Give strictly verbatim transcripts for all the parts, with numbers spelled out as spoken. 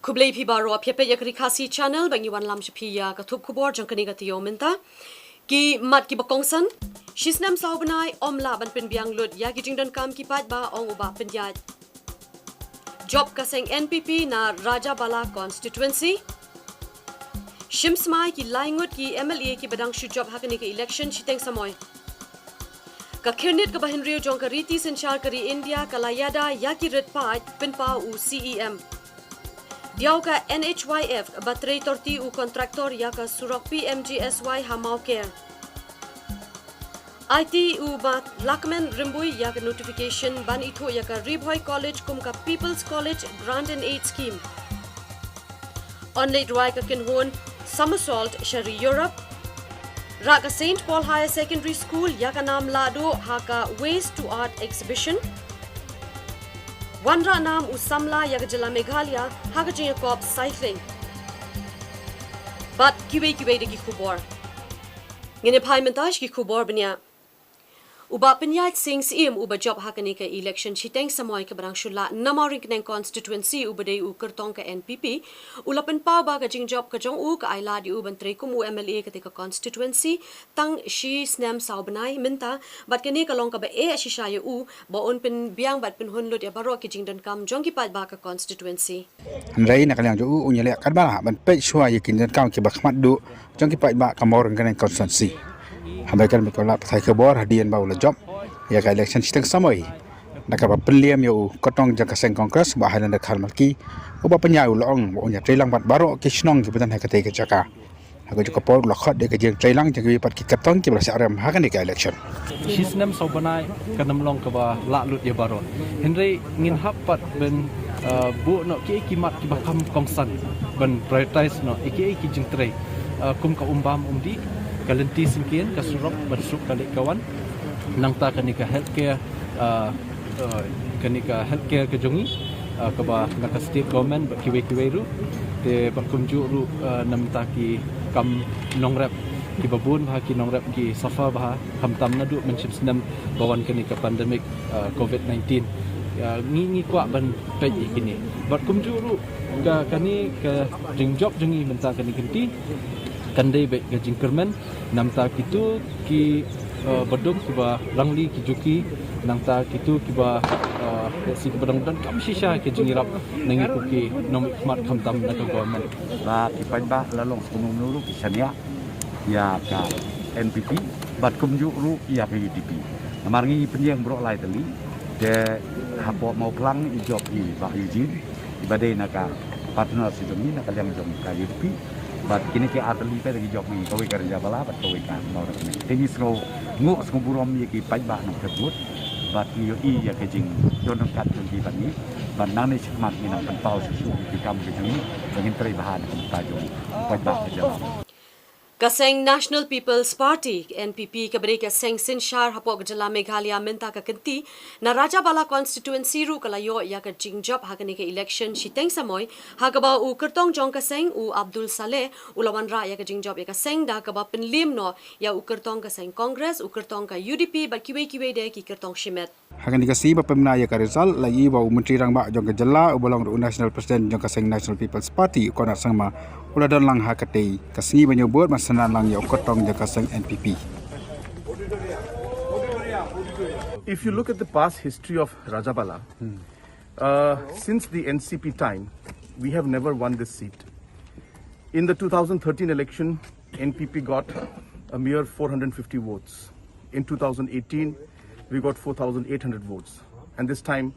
Khublei phi baroh, phi ïa peit ïa ka Ri Khasi Channel, ba ngi wanlam sha phi ïa ka thup khubor jong kane ka taïew mynta. Ki mat kiba kongsan. Shi snem saw bnai ym lah ban pynbiang lut ïa ki jingdonkam ki paidbah, ong u Bah Pynïaid. Jop ka seng N P P na Rajabala constituency. Shim smai ki lai ngut ki M L A kiba dang shu jop ha kane ka election shiteng samoi. Ka khyrnit kaba hynriew jong ka riti synshar ka ri India ka la ïada ïa ki rit paid, pynpaw u C E M. Diaw ka N H Y F ba trei torti u kontraktor ïa ka surok P M G S Y ha Mawker. Aiti u Bah Lahkmen Rymbui ïa ka notification ban ithuh ïa ka Ri Bhoi College kum ka People's College Grant and Aid Scheme. Yn leit rwai ka kynhun Somersault sha ri Europe. Rah ka Saint Paul Higher Secondary School ïa ka nam lahduh ha ka Waste to Art Exhibition. Wanrah nam u samla ïa ka jylla Meghalaya ha ka jingïakop cycling. Bad kiwei kiwei de ki khubor. Ngin ïa phai mynta sha ki khubor bniah. U Bah Pynïaid Sing Syiem uba jop ha kane ka election shiteng samoi kaba dang shu lah na Mawryngkneng constituency uba dei u kyrtong ka N P P, u la pynpaw ba ka jingjop ka jong u ka ailad ïa u ban trei kum u M L A kata ka constituency tang shi snem saw bnai mynta, bad kane ka long kaba eh shisha ïa u ba un pynbiang bad pynhun lut ïa baroh ki jingdonkam jong ki paidbah ka constituency. Hynrei na ka liang jong u, un ïaleh katba lah ban peit shuwa ïa ki jingdonkam kiba khmat duh jong ki paidbah ka Mawryngkneng constituency. Haba ïakren bad ki lad pathai khubor hadien ba u la jop ïa ka election shiteng samoi, da kaba pynliem ïa u kyrtong jong ka seng Congress, Bah Highlander Kharmalki, u Bah Pynïaid u la ong ba un ïatreilang bad baroh ki shnong kiba don ha katei ka jaka. Ha kajuh ka por u la khot ïa ka jingtreilang jong kiwei pat ki kyrtong kiba la shah rem ha kane ka election. Shi snem saw bnai kan ym long kaba lah lut ïa baroh. Hynrei ngin hap pat ban, uh, buh noh kiei ki mat kiba kham kongsan ban prioritize noh ïa kiei ki jingtrei, uh, kum ka umbam umdih, ka lynti syngkien, ka surok ban suk ka leit ka wan, nangta kane ka healthcare, uh, uh, kane ka healthcare ka jong ngi, uh, kaba na ka state government bad kiwei kiwei ruh. Te bad kumjuh ruh, uh, na bynta ki kam nongrep kiba bun bha, ki nongrep ki suffer bha khamtam naduh mynshem snem ba wan kane ka pandemic, uh, covid nineteen. Uh, ngi, ngi kwah ban peit ïa kine. Bad kumjuh ruh ka, kane ka jingjop jong ngi mynta kane ka lynti kan dei beit ka jingkyrmen na bynta kito ki, uh, baduk kiba rangli ki juki, nangta kito kiba, uh, si kiba dang donkam shisha ki jingïarap na ngi kum ki nongmihkhmat khamtam na ka government. Ba ki paidbah la long sngewbha ruh ki shaniah ïa ka N P P bad kumjuh ruh ïa ka U D P. Namar ngi pynïeng baroh lai tylli, te hapoh Mawphlang i jop i Bah Eugene, iba dei na ka partner jong ngi na ka liang jong ka U D P. Bad kine ki ar tylli pat ki jop ngi, kawei ka Rajabala bad kawei ka Mawryngkneng. Te ngi sngewnguh sngew burom ïa ki paidbah nongthep vote. Bad ngi ïohi ïa ka jingdon ryngkat jong ki bad ngi. Bad nangne shakhmat ngin nang pynpaw shuh shuh ïa ki kam ka jong ngi, ba ngin trei bha na ka bynta jong ki paidbah ka jylla. Ka seng National People's Party, N P P, kaba dei ka seng synshar hapoh ka jylla Meghalaya mynta ka kynti, na Rajabala constituency ruh ka la ïoh ïa ka jingjop ha kane ka election shiteng samoi, ha kaba u kyrtong jong ka seng, u Abdul Saleh, u la wanrah ïa ka jingjop ïa ka seng da kaba pynliem noh ïa u kyrtong ka seng Congress, u kyrtong ka U D P bad kiwei kiwei de ki kyrtong shimet. Ha kane ka sngi ba pynbna ïa ka result, la ïohi ba u Myntri Rangbah jong ka jylla uba long ruh u National President jong ka seng National People's Party, u Conrad Sangma, u la don lang ha katei ka sngi ban ïoh vote ban synran lang ïa u kyrtong jong ka seng N P P. If you look at the past history of Rajabala, uh, since the N C P time, we have never won this seat. In the two thousand thirteen election, N P P got a mere four hundred fifty votes. In two thousand eighteen, we got four thousand eight hundred votes. And this time,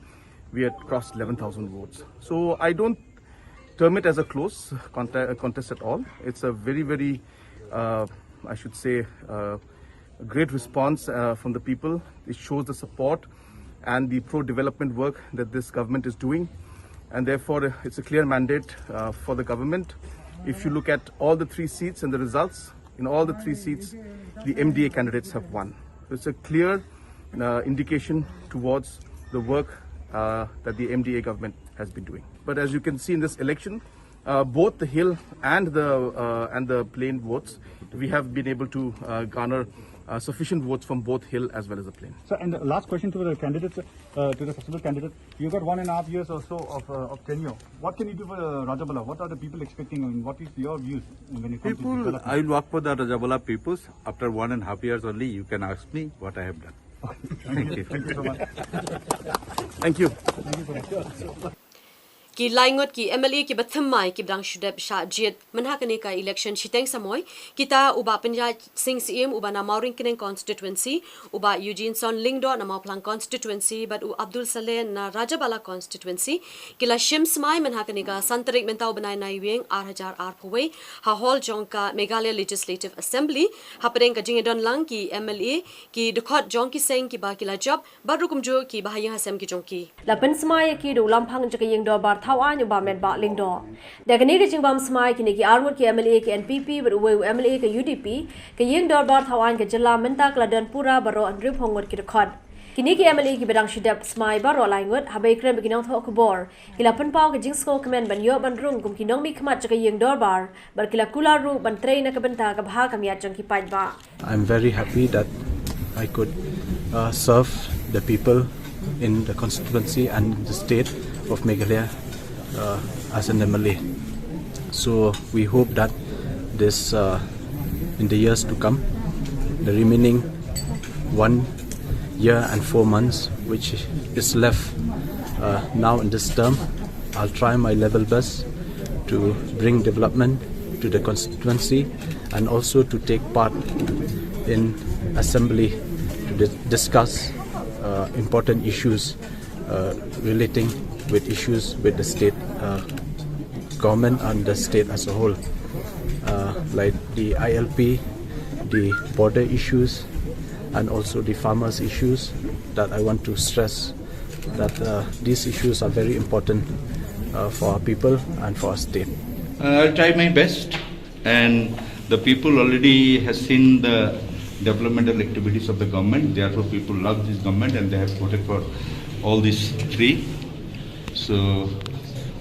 we had crossed eleven thousand votes. So I don't term it as a close conte- contest at all. It's a very, very, uh, I should say, uh, a great response, uh, from the people. It shows the support and the pro-development work that this government is doing. And therefore, uh, it's a clear mandate, uh, for the government. If you look at all the three seats and the results, in all the three seats, the M D A candidates have won. So it's a clear, uh, indication towards the work, uh, that the M D A government has been doing. But as you can see in this election, uh, both the hill and the, uh, and the plain votes, we have been able to, uh, garner Uh, sufficient votes from both hill as well as the plain. So, and the last question to the candidates, uh, to the festival candidates, you got one and a half years or so of, uh, of tenure. What can you do for uh, Rajabala? What are the people expecting? I mean, what is your views when it comes to People, development? I will work for the Rajabala peoples. After one and a half years only, you can ask me what I have done. Thank you. Thank you so much. Thank you. Ki laingut ki M L A ki ba thymmai ki ba dang shu dep shah jied mynha kane ka election shiteng samoi, kita u Bah Pynjah Sing Syiem u ba na Mawryngkneng constituency, u Bah Eugeneson Lyngdoh na Mawphlang constituency bad u Abdul Saleh na Rajabala constituency ki la shim smai mynha kane ka san tarik mynta u bnai Naiwieng ar hajar arphew wei ha hall jong ka Meghalaya Legislative Assembly hapdeng ka jingdon lang ki M L A, ki dkhot jong ki seng ki ba ki la jop bad ruh kumjuh ki ba ha ïing ha sem ki jong ki. La pynsmai ïa ki da u lamphang jong ka ïing dorbar thaw aiñ u Bah Metbah Lyngdoh. Da kane ka jingbam smai kine ki arngut ki M L A ka N P P bad uwei u M L A ka U D P, ka ïing dorbar thaw aiñ ka jylla mynta ka la don pura baroh hynriewphew ngut ki dkhot. Kine ki M L A ki ba dang shu dep smai baroh laingut, haba ïakren bad ki nongthoh khubor, ki la pynpaw ka jingsngewkmen ban ïoh ban rung kum ki nongmihkhmat jong ka ïing dorbar bad ki la kular ruh ban trei na ka bynta ka bha ka miat jong ki paidbah. I'm very happy that I could uh, serve the people in the constituency and the state of Meghalaya uh, as an M L A. So we hope that this, uh, in the years to come, the remaining one year and four months which is left uh, now in this term, I'll try my level best to bring development to the constituency and also to take part in assembly to di- discuss uh, important issues uh, relating with issues with the state uh, government and the state as a whole, uh, like the I L P, the border issues, and also the farmers' issues that I want to stress that uh, these issues are very important uh, for our people and for our state. Uh, I'll try my best, and the people already has seen the developmental activities of the government. Therefore, people love this government and they have voted for all these three. So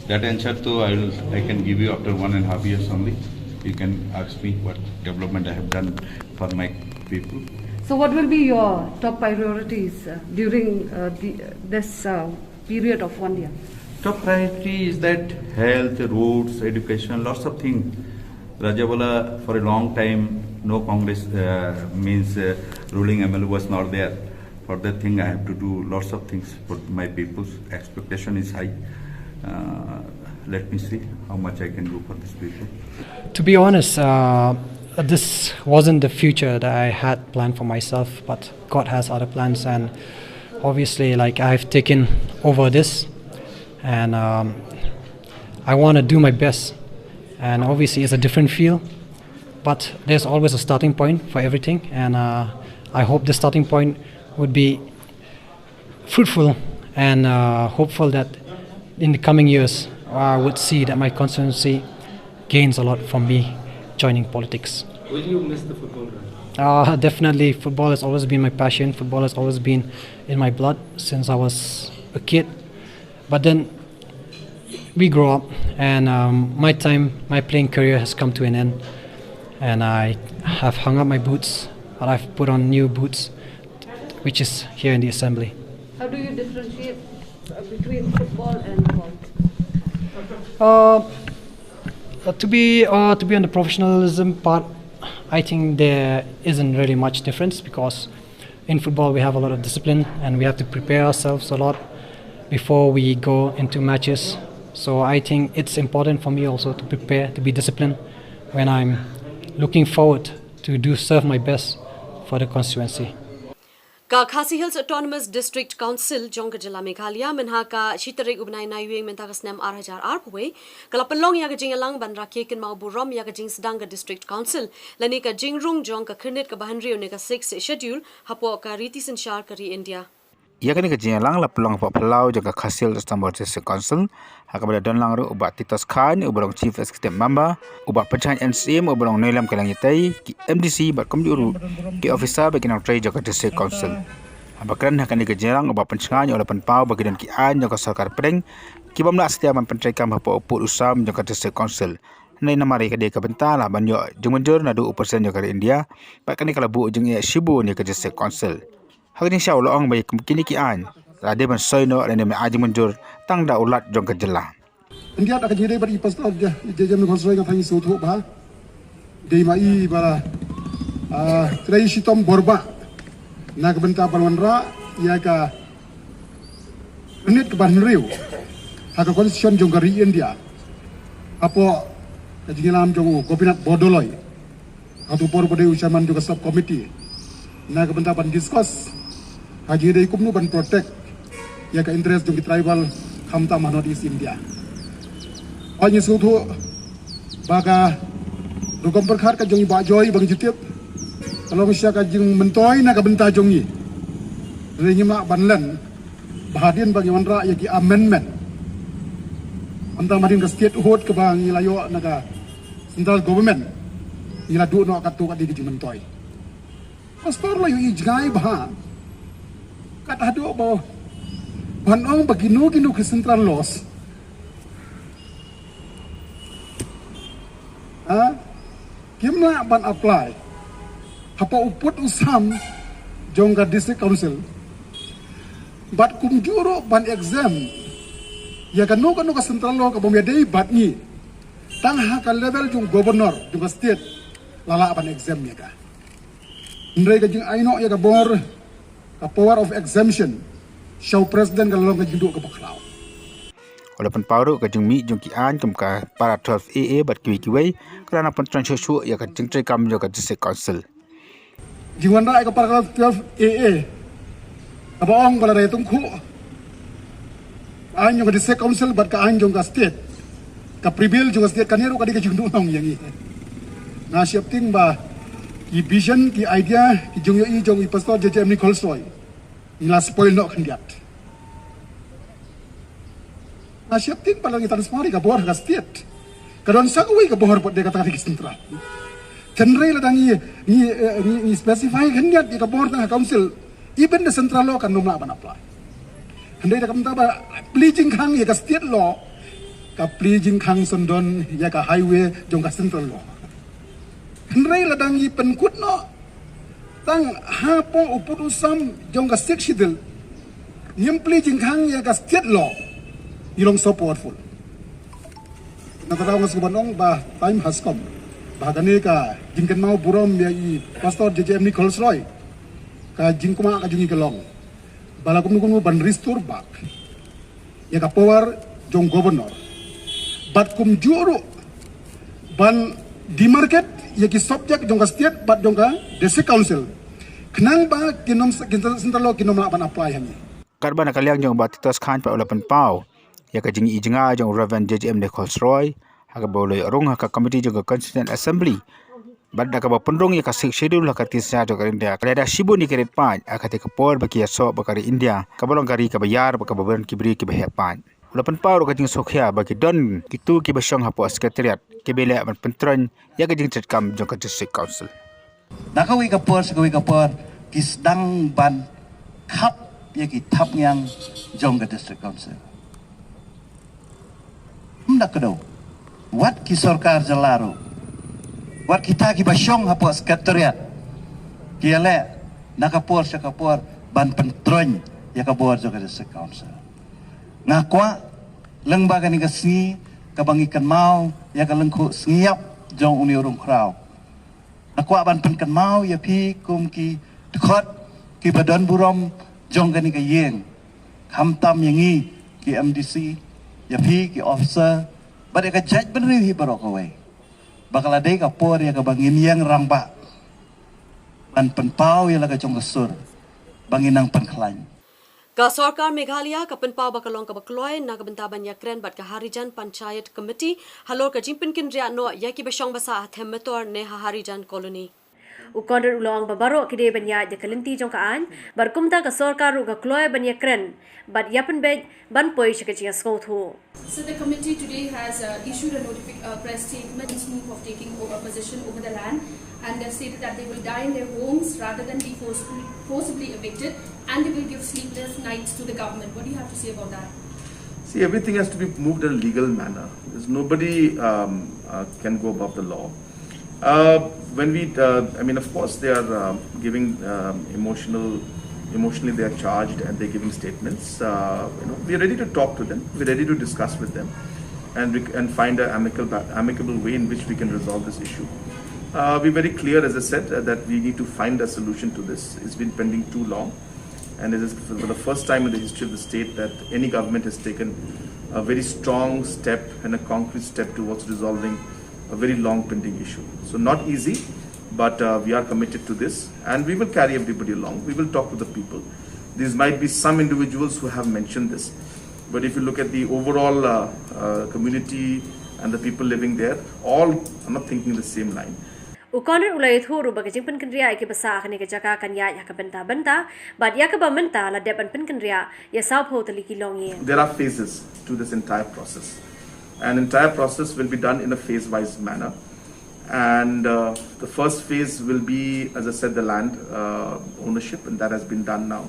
that answer, though, I will, I can give you after one and a half years only. You can ask me what development I have done for my people. So, what will be your top priorities uh, during uh, the, this uh, period of one year? Top priority is that health, roads, education, lots of things. Rajabala, for a long time, no Congress uh, means uh, ruling M L A was not there. For that thing, I have to do lots of things for my people's expectation is high. Uh, let me see how much I can do for these people. To be honest, uh, this wasn't the future that I had planned for myself, but God has other plans, and obviously, like, I've taken over this, and um, I want to do my best. And obviously, it's a different field, but there's always a starting point for everything, and uh, I hope the starting point would be fruitful, and uh, hopeful that in the coming years I would see that my constituency gains a lot from me joining politics. Will you miss the football ground? Uh, definitely, football has always been my passion. Football has always been in my blood since I was a kid. But then we grow up, and um, my time, my playing career has come to an end, and I have hung up my boots, but I've put on new boots, which is here in the assembly. How do you differentiate uh, between football and politics? Uh, uh, to be uh, to be on the professionalism part, I think there isn't really much difference, because in football we have a lot of discipline and we have to prepare ourselves a lot before we go into matches. So I think it's important for me also to prepare, to be disciplined when I'm looking forward to do serve my best for the constituency. Ka Khasi Hills Autonomous District Council jong ka jylla Meghalaya mynha ka shi tarik u bnai Naiwieng mynta ka snem ar hajar arphew wei ka la pynlong ïa ka jingïalang ban rakhe kynmaw burom ïa ka jingsdang ka District Council lane ka jingrung jong ka khyrnit ka ba hynriew ne ka Sixth Schedule hapoh ka riti synshar ka ri India. Ïa kane ka jingïalang la pynlong hapoh phyllaw jong ka Khasi Hills Autonomous District Council, ha kaba la don lang ruh u Bah Titos Chyne uba long Chief Executive Member, u Bah Pynshngaiñ N Syiem uba long Nongïalam Kylliang Ïatai, ki M D C bad kumjuh ruh ki officer bad ki nongtrei jong ka District Council. Haba kren ha kane ka jingïalang u Bah Pynshngaiñ u la pynpaw ba ki don ki aiñ jong ka sorkar pdeng ki bym lah satia ban pyntreikam hapoh u pud u sam jong ka District Council. Hynrei namar ïa ka dei ka bynta lah ban ïoh jingmynjur naduh u president jong ka ri India, bad kane ka la buh jingeh shibun ïa ka District Council. Ha ka jingshisha u la ong ba ïa kine ki aiñ la dei ban soi noh lane ban ai jingmynjur tang da u Lat jong ka jylla. India da ka jingdei bad i pastor ja ja jam khon soi ka thang i suthu ba dei ma i ba la, ah, trei shitom borba na ka bynta ban wanrah ïa ka minit ka ban hynriew ha ka constitution jong ka ri India. Hapoh ka jingïalam jong u Gopinath Bordoloi, ha tu por ba dei u chairman jong ka sub committee, na ka bynta ban discuss ha jingdei kumno ban protect ïa ka interest jong ki tribal khamtam ha North East India. Ba ngi sngewthuh ba ka rukom pyrkhat ka jong i Bah Joy Bang Jutip ka long sha ka jingmyntoi na ka bynta jong ngi. Hynrei ngim lah ban len ba hadien ba ngi wanrah ïa ki amendment, ynda hadien ka statehood kaba ngi la ïoh na ka central government, ngi la duh noh katto katne ka jingmyntoi. Pastor la ïohi jngai bha. Kat haduh ba ban ong ba kino kino ki central laws, ha, kim lah ban apply hapoh u pud u sam jong ka District Council. Bad kumjuh ruh ban exempt ïa kano kano ka central law kaba ym ïadei bad ngi. Tang ha ka level jong governor jong ka state la lah ban exempt ïa ka. Hynrei ka jingai noh ïa ka bor, ka power of exemption sha u president ka la long ka jingduh kaba khraw. U la pynpaw ruh ka jingmih jong ki aiñ kum ka para twelve A A bad kiwei kiwei ka la nang pyntrang shuh shuh ïa ka jingtrei kam jong ka District Council. Jingwanrah ïa ka paragraph twelve A A kaba ong ba lada ïa tyngkhuh ka aiñ jong ka District Council bad ka aiñ jong ka state, ka prevail jong ka state, kane ruh ka dei ka jingduhnong ïa ngi. Nga sheptieng ba ki vision, ki idea, ki jingïohi jong i Pastor J J M Nichols Roy ngi la spoil noh khyndiat. Nga sheptieng ba lada ngi transfer ïa ka bor ha ka state, ka don sa kawei ka bor pat de kata ka dei ka central. Hynrei lada ngi, ngi, eh, ngi, ngi specify khyndiat ïa ka bor tang ha council, even the central law kan ym lah ban apply. Hynrei da ka bynta ba plie jingkhang ïa ka state law, ka plie jingkhang syndon ïa ka highway jong ka central law. Hynrei lada ngi pynkut noh tang hapoh u pud u sam jong ka Sixth Schedule, ngim plie jingkhang ïa ka state law, ngi long so powerful. Na kata nga sngewbha ban ong ba time has come ba kane ka jingkynmaw burom ïa i Pastor J J M Nichols Roy, ka jingkwah ka jong ngi ka long ba la kumno kumno ban restore back ïa ka power jong governor, bad kumjuh ruh ban demarcate ïa ki subject jong ka state bad jong ka District Council, khnang ba kin ym, kin ym, central law kin ym lah ban apply ha ngi. Katba na ka liang jong u Bah Titus Chyne pat u la pynpaw ïa ka jingi jngai jong u Reverend J J M Nichols Roy ha kaba u la ïoh rung ha ka committee jong ka Constituent Assembly. Bad da kaba pynrung ïa ka Sixth Schedule ha ka riti synshar jong ka ri India, ka la da shibun ïa ki rit paid ha kata ka por ba ki ïasoh ba ka ri India kaba long ka ri kaba ïar bad kaba don ki briew kiba heh paid. U la pynpaw ruh ka jingsngewkhia ba ki don kito kiba shong hapoh Secretariat kiba leh ban pyntroiñ ïa ka jingtrei kam jong ka District Council. Na kawei ka por sha kawei ka por ki sdang ban khap ïa ki thapniang jong ka District Council. Ym da kdew, wat ki sorkar jylla ruh, wat kita kiba shong hapoh Secretariat, ki ïaleh na ka por sha ka por ban pyntroiñ ïa ka bor jong ka District Council. Nga kwah lyngba kane ka sngi kaba ngi kynmaw ïa ka lyngkhuh sngi ïap jong une u rung khraw, nga kwah ban pynkynmaw ïa phi kum ki dkhot kiba don burom jong kane ka ïing, khamtam ïa ngi ki M D C, ïa phi ki officer, bad ïa ka jaitbynriew hi baroh kawei, ba ka la dei ka por ïa kaba ngin ïeng rangbah ban pynpaw ïa la ka jong ka sur ba ngin nang pynkhlaiñ. Ka sorkar Meghalaya ka pynpaw ba ka long kaba kloi na ka bynta ban ïakren bad ka Harijan Panchayat Committee halor ka jingpynkynriah noh ïa kiba shong basa ha Them Metor ne ha Harijan Colony. U Conrad u la ong ba baroh ki dei ban ïaid da ka lynti jong ka aiñ, bad kumta ka sorkar ruh ka kloi ban ïakren bad ïapynbeit ban poi sha ka jingïasngewthuh. So the committee today has, uh, issued a notific-, uh, press statement in lieu of taking over position over the land, and they've stated that they will die in their homes rather than be forcefully, forcibly evicted, and they will give sleepless nights to the government. What do you have to say about that? See, everything has to be moved in a legal manner. There's nobody, um, uh, can go above the law. Uh, when we, uh, I mean, of course, they are uh, giving um, emotional, emotionally they are charged and they're giving statements. Uh, you know, we're ready to talk to them. We're ready to discuss with them, and we, and find an amicable, amicable way in which we can resolve this issue. Uh, we're very clear, as I said, uh, that we need to find a solution to this. It's been pending too long, and it is for the first time in the history of the state that any government has taken a very strong step and a concrete step towards resolving a very long pending issue. So not easy, but uh, we are committed to this, and we will carry everybody along. We will talk to the people. These might be some individuals who have mentioned this, but if you look at the overall uh, uh, community and the people living there, all are not thinking the same line. U Conrad u la ïathuh ruh ba ka jingpynkynriah ïa ki basa ha kane ka jaka kan ïaid ha ka bynta bynta, bad ïa kaba mynta la dep ban pynkynriah ïa sawphew tylli ki longïing. There are phases to this entire process. An entire process will be done in a phase-wise manner. And uh, the first phase will be, as I said, the land uh, ownership, and that has been done now.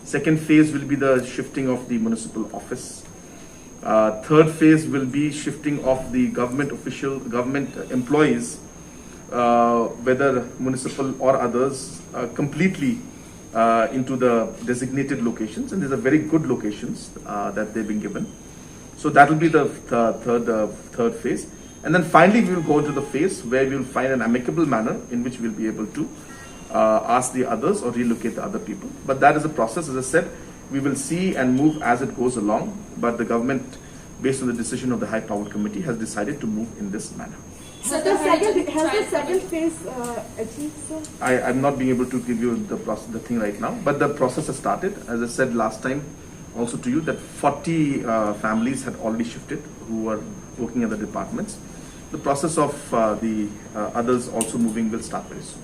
Second phase will be the shifting of the municipal office. Uh, third phase will be shifting of the government official, government employees, uh, whether municipal or others, uh, completely uh, into the designated locations, and these are very good locations uh, that they've been given. So that will be the th- third uh, third phase, and then finally we will go into the phase where we will find an amicable manner in which we'll be able to uh, ask the others or relocate the other people. But that is a process, as I said. We will see and move as it goes along, but the government, based on the decision of the High Powered Committee, has decided to move in this manner. So the second, has the second phase uh, achieved, sir? I, I'm not being able to give you the process, the thing right now, but the process has started. As I said last time, also to you, that forty uh, families had already shifted who were working at the departments. The process of uh, the uh, others also moving will start very soon.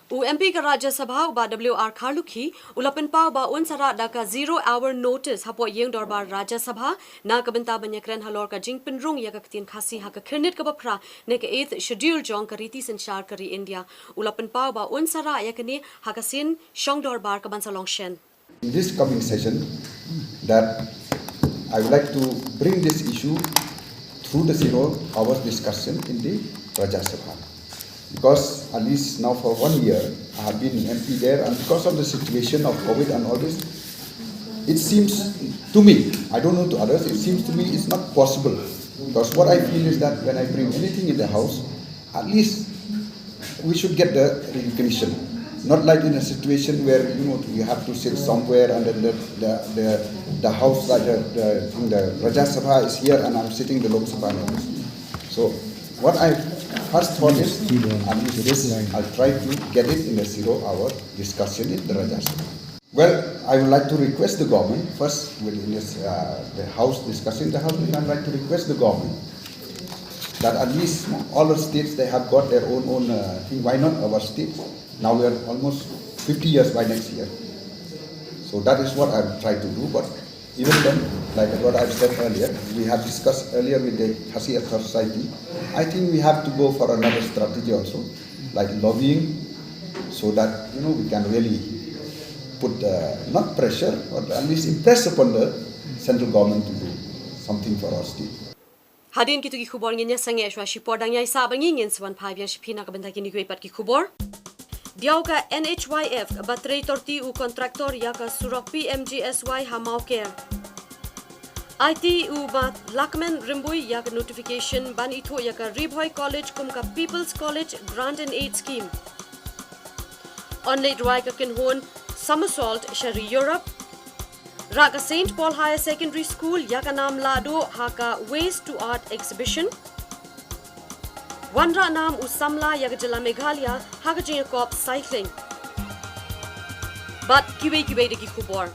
U M P ka Rajya Sabha u Bah W R Kharlukhi u la pynpaw ba un sa rah da ka zero hour notice hapoh ïing dorbar Rajya Sabha na ka bynta ban ïakren halor ka jingpynrung ïa ka ktien Khasi ha ka khyrnit kaba phra ne ka eighth schedule jong ka riti synshar ka ri India. U la pynpaw ba un sa rah ïa kane ha ka sien shong dorbar ka ban sa long shen. In this coming session, that I would like to bring this issue through the zero hours discussion in the Rajya Sabha. Because at least now for one year, I have been M P there, and because of the situation of COVID and all this, it seems to me, I don't know to others, it seems to me it's not possible. Because what I feel is that when I bring anything in the House, at least we should get the recognition. Not like in a situation where, you know, you have to sit somewhere and then the, the, the, the house, like the, the, the Rajya Sabha is here and I'm sitting the Lok Sabha in office. So what I first thought is, at least this, I'll try to get it in a zero hour discussion in the Rajya Sabha. Well, I would like to request the government, first, within this, uh, the House discussing the House, I'd like to request the government that at least, you know, all the states, they have got their own, own uh, thing. Why not our state? Now we are almost fifty years by next year. So that is what I'm trying to do. But even then, like what I've said earlier, we have discussed earlier with the Khasi Author Society. I think we have to go for another strategy also, like lobbying, so that, you know, we can really put, uh, not pressure, but at least impress upon the central government to do something for our state. Hadien kito ki khubor ngin ïa sangeh shuwa shipor, dang ïai sah ba ngi, ngin sa wan phai biang sha phi na ka bynta kine kiwei pat ki khubor. Diaw ka N H Y F ba trei torti u kontraktor ïa ka surok P M G S Y ha Mawker. Aiti u Bah Lakmen Rymbui ïa ka notification ban ithuh ïa ka Ri Bhoi College kum ka People's College Grant and Aid Scheme. Yn leit rwai ka kynhun Somersault sha ri Europe. Rah ka Saint Paul Higher Secondary School ïa ka nam lahduh ha ka Waste to Art Exhibition. Wanrah nam u samla ïa ka jylla Meghalaya ha ka jingïakop cycling. Bad kiwei kiwei de ki khubor.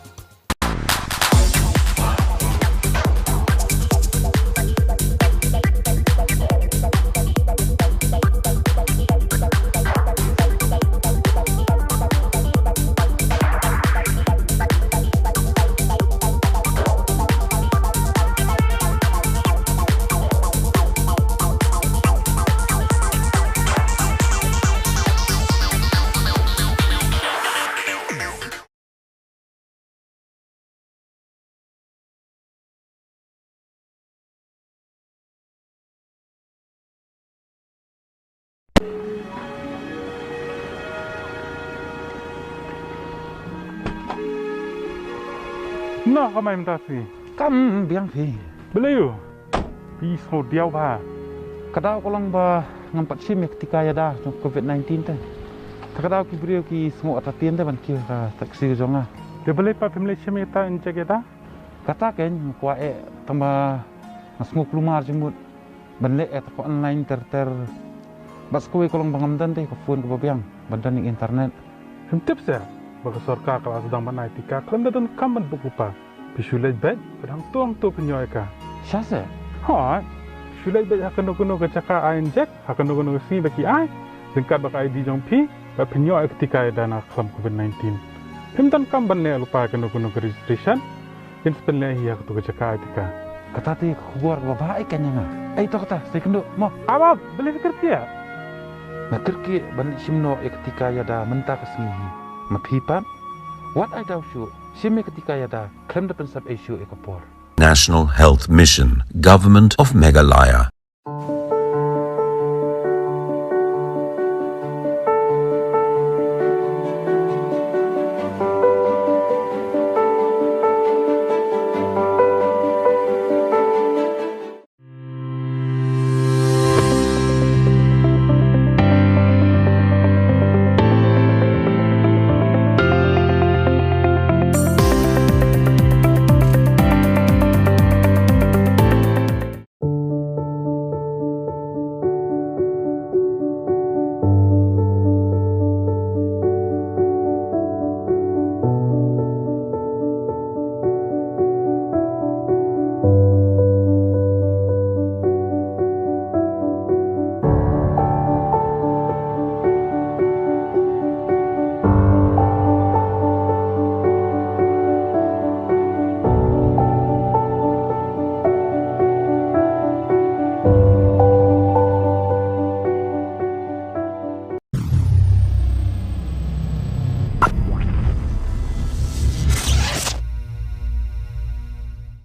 Noh ka mai mynta phi. Kam biang phi. Balei u? Phi sngewdiaw bha. Ka daw ka long ba ngam pat shim ïa ka tika ïada jong covid nineteen te. Te ka daw ki briew ki sngew artatien te ban kiew ha ka taxi jong nga. Te balei pat phim leit shim ïa ka injek ïada? Kata kein nga kwah eh tang ba nga sngew kulmar jingmut ban leh ïa ka online ter ter. Bad sa kawei ka long ba ngam don te ka phone kaba biang ban don ïa ka internet. Phim tip seh ba ka sorkar ka la sdang ban ai tika khlem da donkam ban buh lypa. Phi shu leit beit bad hangto hangto phin ïoh ïa ka. Shisha seh? Hooid. Phi shu leit beit ha kano kano ka jaka ai injek, ha kano kano ka sngi ba ki ai, ryngkat bad ka I D jong phi, bad phin ïoh ïa ka tika ïada na ka khlam covid nineteen. Phim donkam ban leh lypa ïa kano kano ka registration. Kin sa pynleh hi ha kato ka jaka ai tika. Kata te ka khubor kaba bha ïa ka ïa nga. Ei to kata, sa ïakynduh mo. Aba, balei phi kyrkieh? Nga kyrkieh ban leit shim noh ïa ka tika ïada mynta ka sngi hi. Ma phi pat? Wat ai daw shuh, shim ïa ka tika ïada khlem da pynsep ei shuh ïa ka por. National Health Mission, Government of Meghalaya.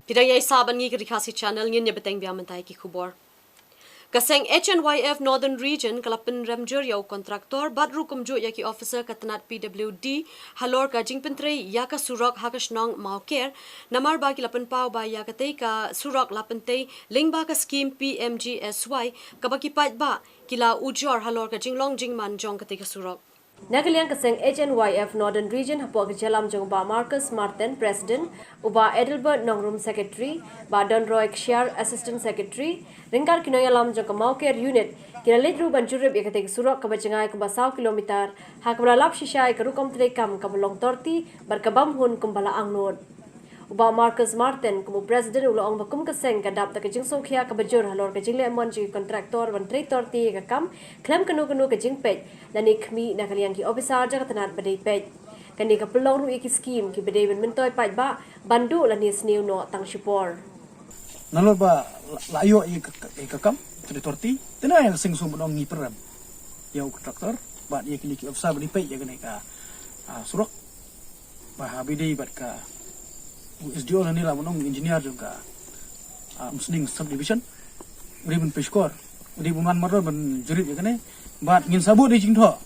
Phi dang ïa sah bad ngi ka Ri Khasi Channel, ngin ïa bteng biang mynta ïa ki khubor. Ka seng H N Y F Northern Region ka la pynrem jur ïa u kontraktor bad ruh kumjuh ïa ki officer ka tnat P W D halor ka jingpyntrei ïa ka surok ha ka shnong Mawker, namar ba ki la pynpaw ba ïa katei ka surok la pyntei lyngba ka skhim P M G S Y kaba ki paidbah ki la ujor halor ka jinglong jingman jong katei ka surok. Na ka liang ka seng H N Y F Northern Region hapoh ka jingïalam jong u Bah Marcus Martin, President, u Bah Adelbert Nongrum, Secretary, Bah Donroy Kshiar, Assistant Secretary, ryngkat ki nongïalam jong ka Mawker Unit, ki la leit ruh ban jurip ïa katei ka surok kaba jngai kumba saw kilometer, ha kaba la lap shisha ïa ka rukom treikam kaba long torti bad ka bam hun kumba la angnud. U Bah Marcus Martin kum u President u la ong ba kum ka seng ka dap da ka jingsngewkhia kaba jur halor ka jingleh mon jong ki kontraktor ban trei torti ïa ka kam khlem kano kano ka jingpeit lane khmih na ka liang ki officer jong ka tnat ba dei peit. Kane ka pynlong ruh ïa ki skhim kiba dei ban myntoi paidbah ban duh lane sniew noh tang shipor. Nalor ba la, la ïoh ïa ka, ïa ka kam trei torti, te na ïa ka seng sum ban ong ngi pynrem ïa u kontraktor bad ïa kine ki officer ba dei peit ïa kane ka, ah, surok. Ba ha ba dei bad ka u S D O lane la ban ong engineer jong ka, ah, Umsning Subdivision. U dei ban pyrshah, u dei ban wan marwei ban jurip ïa kane. Bad ngin sa buh da ka jingthoh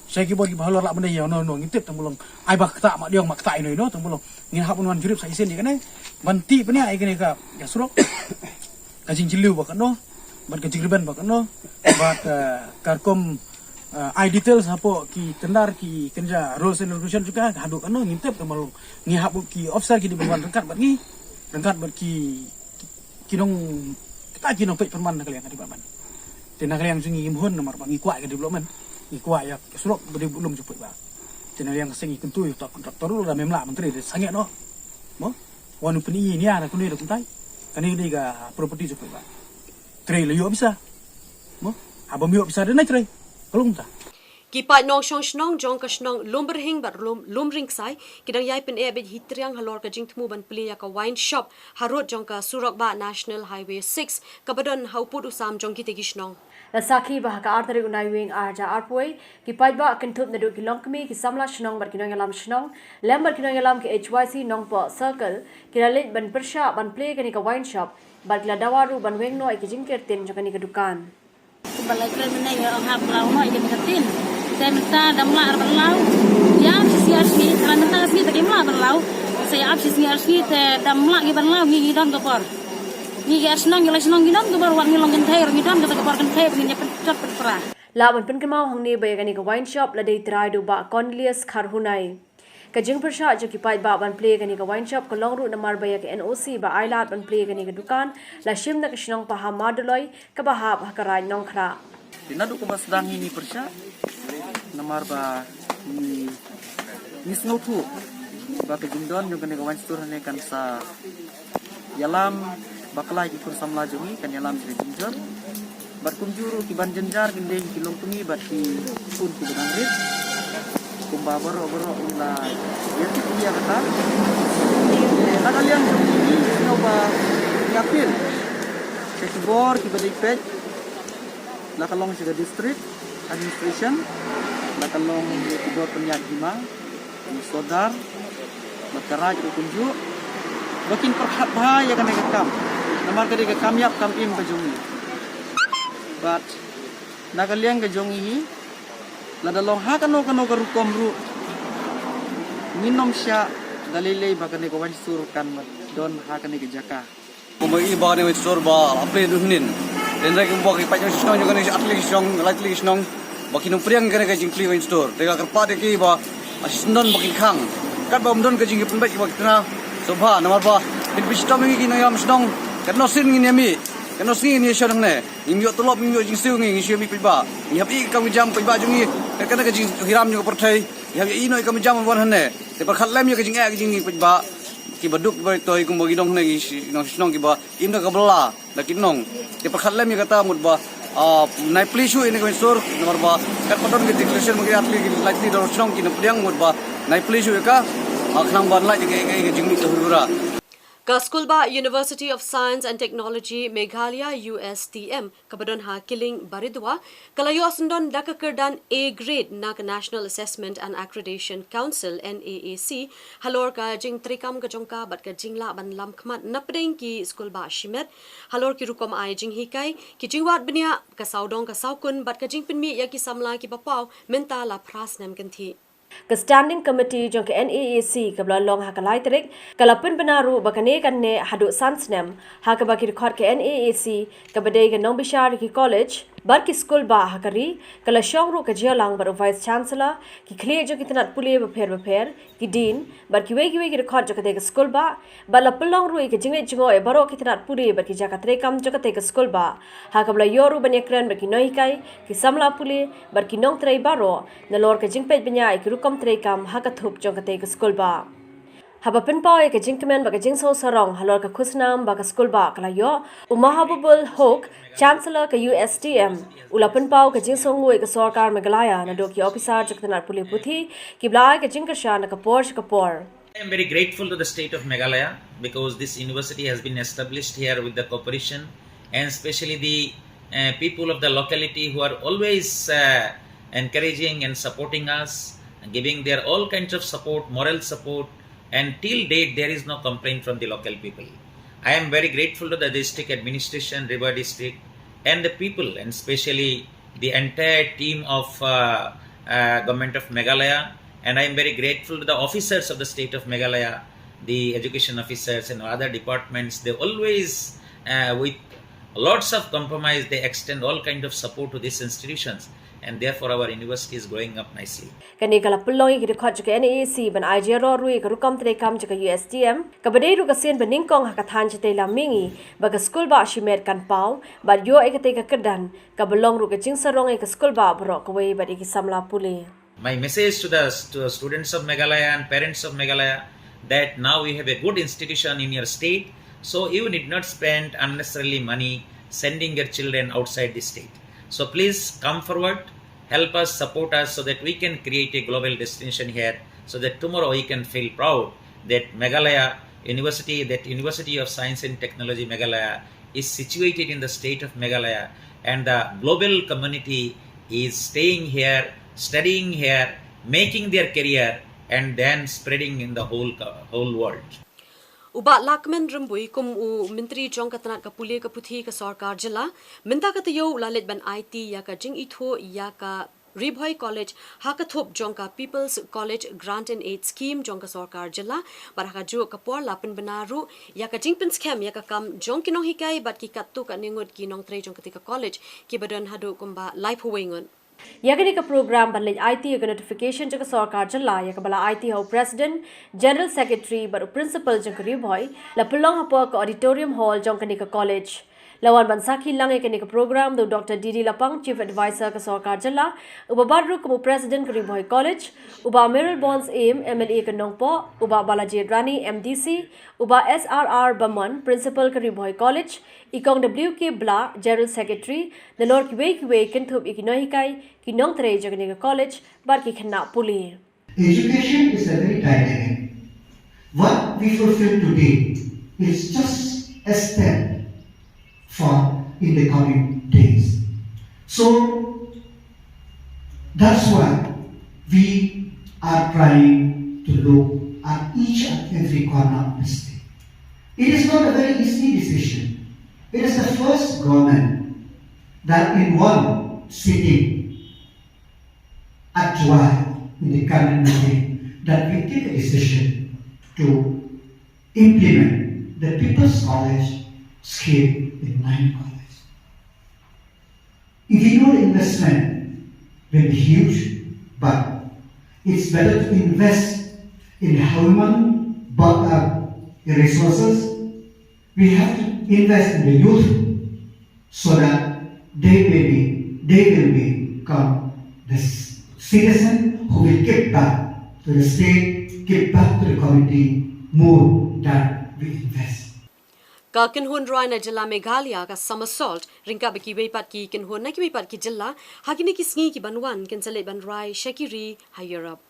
sha ki bor kiba halor lah ban dei ïa no no ngin tip tang ba long ai ba ktah ma diong ma ktah ino ino tang ba long ngin hap ban wan jurip sa shisien ïa kane. Ban tip ban ïa ïa kane ka, ka surok. Ka jingjylliew ba katno bad ka jingrben ba katno bad, eh, ka rukom, eh, ai details hapoh ki tender ki kynja rules and regulation jong ka haduh katno ngim tip, tang ba long ngi hap ki officer ki dei ban wan ryngkat bad ngi, ryngkat bad ki, ki nong, kita ki nongpeit pynman na ka liang ka development. Te na ka liang jong ngi ngim hun namar ba ngi kwah ïa ka development, ngi kwah ïa ka surok ba dei ba lum jong peit ba. Te na ka liang ka seng ngi kyntu ïa uta u kontraktor ruh lada mem lah ban trei da sangeh noh. Mo? Wan u pyni ïa nia na kane da kumtai. Kane dei ka property jong peit ba. Trei la ïoh pisa. Mo? Haba ym ïoh pisa dei na trei. Ka long kumta. Ki paid nongshong shnong jong ka shnong Lumbyrhing bad Lum, Lumryngksai ki dang ïai pyneh beit hi triang halor ka jingthmu ban plie ïa ka wine shop harud jong ka surok bah National Highway six kaba don ha u pud u sam jong kitei ki shnong. La sakhi ba ha ka ar tarik u Naiwieng ar hajar arphew wei, ki paidbah kynthup naduh ki longkmie, ki samla shnong bad ki nongïalam shnong lem bad ki nongïalam ka H Y C Nongpoh Circle ki la leit ban pyrshah ban plie kane ka wine shop bad ki la dawa ruh ban weng noh ïa ki jingker tin jong kane ka dukan. Kumba la kren mynne nga ong hap law noh ïa kane ka tin. Te mynta dang lah ban law. Ïa shisha sngi, la mynta ka sngi te kim lah ban law. Sa ïa ap shi sngi ar sngi te dam lah ngi ban lah ngi ngi don ka bor. Ngi ki ar shnong ngi lai shnong ngi don ka bor, wat ngi long kynthei ruh ngi don ka bor kynthei, ngi ïa pynjot pynpra. Lah ban pynkynmaw hangne ba ïa kane ka wine shop la dei trai da u Bah Cornelius Kharhunai. Ka jingpyrshah jong ki paidbah ban plie kane ka wine shop ka long ruh namar ba ïa ka N O C ba ai lad ban plie kane ka dukan la shim na ka shnong Pahammardoloi kaba hap ha ka Raid Nongkhrah. Te naduh kaba sdang hi ngi pyrshah namar ba ngi, ngi sngewthuh ba ka jingdon jong kane ka wine store hangne kan sa ïalam bakla ïa ki khun samla jong ngi, kan ïalam sha ka jingjur. Bad kumjuh ruh ki ban jynjar kin dei ki longkmie bad ki khun kiba dang rit. Kumba baroh baroh un la ïathuh ïa kata. Te na ka liang jong ngi ngi sngewbha ngi appeal sha ki bor kiba dei peit, la ka long sha ka district administration, la ka long ïa ki bor pynïaid hima, ki sordar bad ka Raid ruh kumjuh, ba kin pyrkhat bha ïa kane ka kam. Namar ka dei ka kam ïap kam im ka jong ngi. Bad na ka liang ka jong ngi hi, lada long ha kano kano ka rukom ruh, ngin ym shah da lei lei ba kane ka wine store kan don ha kane ka jaka. Kumba i ba kane ka wine store ba la plie dun hynnin. Hynrei kumba ki paid shnong jong kane, ar tylli ki shnong, lai tylli ki shnong ba kin ym pdiang ïa kane ka jingplie wine store. Te nga kyrpad ïa ki ba, ah, shisien don ba kin khang. Katba ym don ka jingpynbeit ba ki tnga, sngewbha namar ba phin pynshitom ïa ngi ki nongïalam shnong. Katno sien ngin ïa mih, katno sngi ngin ïa shong hangne. Ngim ïoh tulop, ngim ïoh jingsiew, ngi, ngi shu ïa mih paidbah. Ngi hap ïa ka kam ka jam paidbah jong ngi. Kat kane ka jinghiram jong ka pyrthei. Ngi hap ïa ïoh ka kam ka jam ban wan hangne. Te pyrkhat lem ïa ka jingeh ka jong ngi paidbah. Kiba duk kiba toi kumba ki nong hangne, ki shi-, nong shnong kiba im da ka bylla da ki nong. Te pyrkhat lem ïa kata mut ba, ah, nai plie shuh ïa kane ka wine store namar ba katba don ka declaration ba ki ar tylli ki, lai tylli ki shnong kin ym pdiang, mut ba nai plie shuh ïa ka, ah, khnang ban lait ïa ka, ïa ka, ïa ka jingmih ka hur hura. Ka skulbah University of Science and Technology Meghalaya, U S T M, kaba don ha Killing, Baridua, ka la ïoh syndon da ka kyrdan A grade na ka National Assessment and Accreditation Council, N A A C, halor ka jingtreikam ka jong ka bad ka jinglah ban lam khmat napdeng ki skulbah shimet halor ki rukom ai jinghikai, ki jingwad bniah, ka sawdong ka sawkun bad ka jingpynmih ïa ki samla kiba paw mynta la phra snem kynthih. Ka Standing Committee jong ka N A A C kaba la long ha ka lai tarik ka la pynbna ruh ba kane kan neh haduh san snem, ha kaba ki dkhot ka N A A C kaba dei ka nongbishar ïa ki college bad ki skulbah ha ka ri ka la shong ruh ka jingïalang bad u Vice Chancellor, ki khlieh jong ki tnat pule bapher bapher, ki dean bad kiwei kiwei ki dkhot jong katei ka skulbah, bad la pynlong ruh ïa ka jingleit jngoh ïa baroh ki tnat pule bad ki jaka treikam jong katei ka skulbah, ha kaba la ïoh ruh ban ïakren bad ki nonghikai, ki samla pule bad ki nongtrei baroh nalor ka jingpeit bniah ïa ki rukom treikam ha ka thup jong katei ka skulbah. Haba pynpaw ïa ka jingkmen bad ka jingsngew sarong halor ka khusnam ba ka skulbah ka la ïoh, u Mahabubul Hoque, Chancellor ka U S T M, u la pynpaw ka jingsngewnguh ïa ka sorkar Meghalaya naduh ki ophisar jong ka tnat pule puthi kiba la ai ka jingkyrshan na ka por sha ka por. I am very grateful to the state of Meghalaya because this university has been established here with the cooperation and especially the uh, people of the locality who are always uh, encouraging and supporting us, giving their all kinds of support, moral support, and till date there is no complaint from the local people. I am very grateful to the district administration, Ri Bhoi District, and the people, and especially the entire team of uh, uh, Government of Meghalaya, and I am very grateful to the officers of the state of Meghalaya, the education officers and other departments. They always, uh, with lots of compromise, they extend all kind of support to these institutions, and therefore our university is growing up nicely. Kane ka la pynlong ïa ki dkhot jong ka N A A C ban ai jingïaroh ruh ïa ka rukom treikam jong ka U S T M, kaba dei ruh ka sien ba nyngkong ha ka thaiñ shatei lam mihngi ba ka skulbah shimet kan paw bad ïoh ïa katei ka kyrdan, kaba long ruh ka jingsarong ïa ka skulbah baroh kawei bad ïa ki samla pule. My message to the stu- students of Meghalaya and parents of Meghalaya that now you have a good institution in your state, so you need not spend unnecessarily money sending your children outside the state. So please come forward, help us, support us so that we can create a global destination here, so that tomorrow we can feel proud that Meghalaya University, that University of Science and Technology Meghalaya is situated in the state of Meghalaya, and the global community is staying here, studying here, making their career, and then spreading in the whole co- whole world. U Bah Lahkmen Rymbui kum u Myntri jong ka tnat ka pule ka puthi ka sorkar jylla, mynta ka taïew u la leit ban aiti ïa ka jingithuh ïa ka Ri Bhoi College ha ka thup jong ka People's College Grant and Aid Scheme jong ka sorkar jylla, bad ha kajuh ka por la pynbna ruh ïa ka jingpynskhem ïa ka kam jong ki nonghikai bad ki katto katne ngut ki nongtrei jong katei ka college, kiba don haduh kumba laiphew wei ngut. Ïa kane ka program ban leit aiti ïa ka notification jong ka sorkar jylla, ïa kaba la aiti ha u President, General Secretary bad u Principal jong ka Ri Bhoi, la pynlong hapoh ka Auditorium Hall jong kane ka college. La wan ban sakhi lang ïa kane ka program da u Doctor D D Lapang, Chief Advisor ka sorkar jylla, uba bat ruh kum u President ka Ri Bhoi College, u Bah Mayralborn Syiem, M L A ka Nongpoh, u Bah Balaji Rani, M D C, u Bah S R R Bamon, Principal ka Ri Bhoi College, i Kong W K Blah, General Secretary, nalor kiwei kiwei kynthup ïa ki nonghikai, ki nongtrei jong kane ka college bad ki khynnah pule. Education is a very dynamic. What we fulfill today is just a step for in the coming days. So that's why we are trying to look at each and every corner of the state. It is not a very easy decision. It is the first government that in one sitting at Jowai in the cabinet meeting that we take a decision to implement the People's College scheme in nine colleges. If you know, the investment will be huge, but it's better to invest in human, but uh, resources. We have to invest in the youth so that they may be, they will become the citizen who will give back to the state, give back to the community more than we invest. Ka kynhun rwai na jylla Meghalaya, ka Somersault, ryngkat bad kiwei pat ki kynhun na kiwei pat ki jylla, ha kine ki sngi ki ban wan kin sa leit ban rwai sha ki ri ha Europe.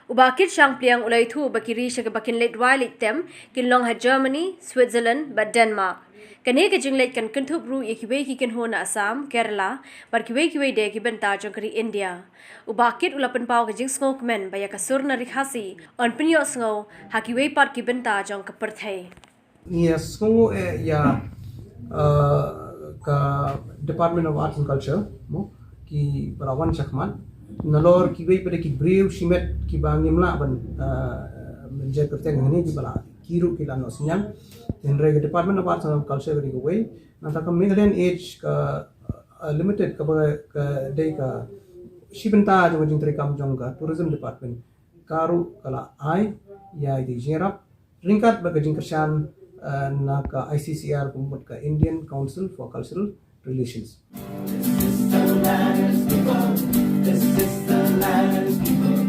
U Bah Kit Shangpliang u la ïathuh ba ki ri sha kiba kin leit rwai leit tem kin long ha Germany, Switzerland bad Denmark. Kane ka jingleit kan kynthup ruh ïa kiwei ki kynhun na Assam, Kerala bad kiwei kiwei de ki bynta jong ka ri India. U Bah Kit u la pynpaw ka jingsngewkmen ba ïa ka sur na ri Khasi yn pynïohsngew ha kiwei pat ki bynta jong ka pyrthei. Ngi sngewnguh eh ïa, uh, ka Department of Arts and Culture, mo, kiba la wan shakhmat. Nalor kiwei pat ki briew shimet kiba ngim lah ban, uh, ban jia kyrteng hangne, kiba la, ki ruh ki la noh synñiang. Hynrei ka Department of Arts and Culture ka dei kawei. Nangta ka Meghalayan Age ka, uh, Limited, kaba ka dei ka shi bynta jong ka jingtrei kam jong ka Tourism Department, ka ruh ka la ai ïa i jingïarap ryngkat bad ka jingkyrshan, eh, na ka I C C R, ka mut ka Indian Council for Cultural Relations. This is the land, people. This is the land, people.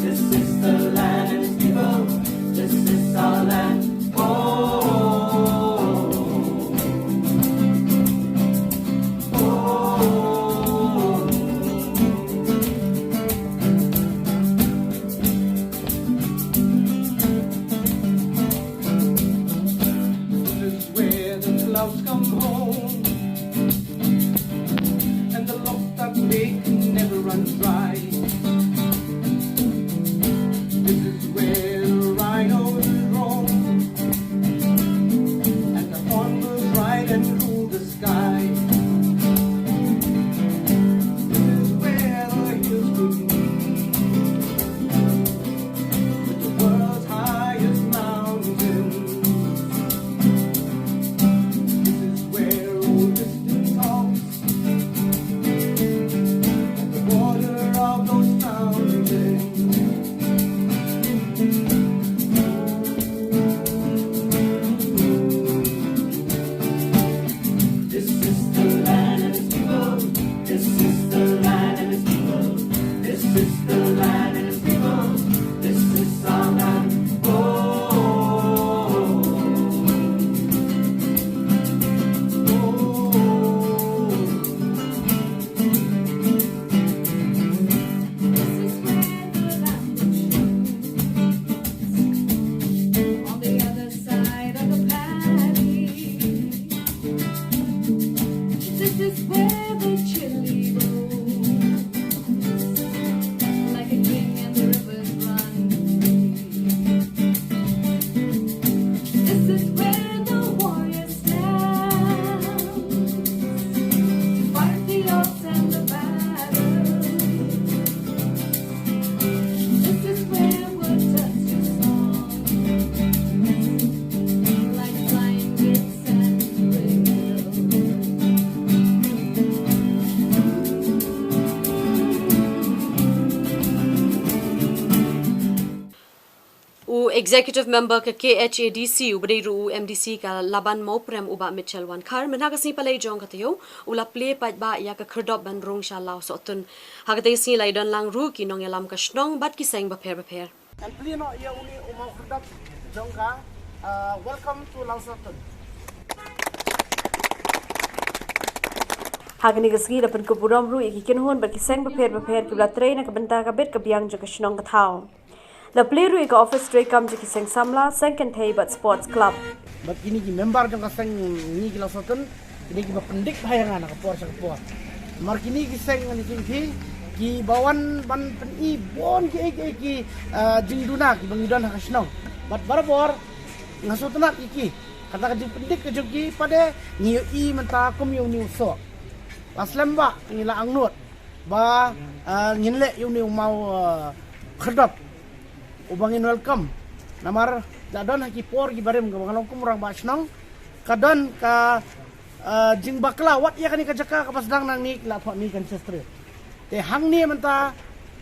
This is the land, people. This is our land. Oh. This is where the clouds come home, and the lost duck lake never runs dry. This is where the rhinos roam, and the hornbills ride and rule the sky. This is where the hills could meet with the world's highest mountains. This is where old Lisbon talks at the border of Executive Member ka K H A D C uba dei ruh u M D C ka Laban Mawprem u Bah Mitchell Wankhar mynha ka sngi Palei jong ka taïew u la plie paidbah ïa ka khyrdop ban rung sha Lawsohtun. Ha katei ka sngi la ïadon lang ruh ki nongïalam ka shnong bad ki seng bapher bapher. Ngan plie noh ïa une u maw khyrdop jong ka, ah, Welcome to Lawsohtun. Ha kane ka sngi la pynkup burom ruh ïa ki kynhun bad ki seng bapher bapher kiba la trei na ka bynta ka bit ka biang jong ka shnong ka thaw. La plie ruh ïa ka office treikam jong ki seng samla, seng kynthei bad sports club. Bad kine ki member jong ka seng ngi ki Lawsohtun, kine kiba pyndik bha ïa nga na ka por sha ka por. Namar kine ki seng ngi ki, kiba wan ban pyni bun ki, ki, ki, ah, jingduna kiba ngi don ha ka shnong. Bad barabor nga sngewtynnat ïa ki. Kata ka jingpyndik ka jong ki pat de ngi ïohi mynta kum ïa une u soh. La slem ba ngi la angnud ba, ah, ngin leh ïa une u maw, ah, khyrdop uba ngin welcome. Namar la don ha ki por kiba rim kaba nga long kum u rangbah shnong ka don ka, ah, jingbakla wat ïa kane ka jaka kaba sdang nangne ki la thoh ne kan chestre. Te hangne mynta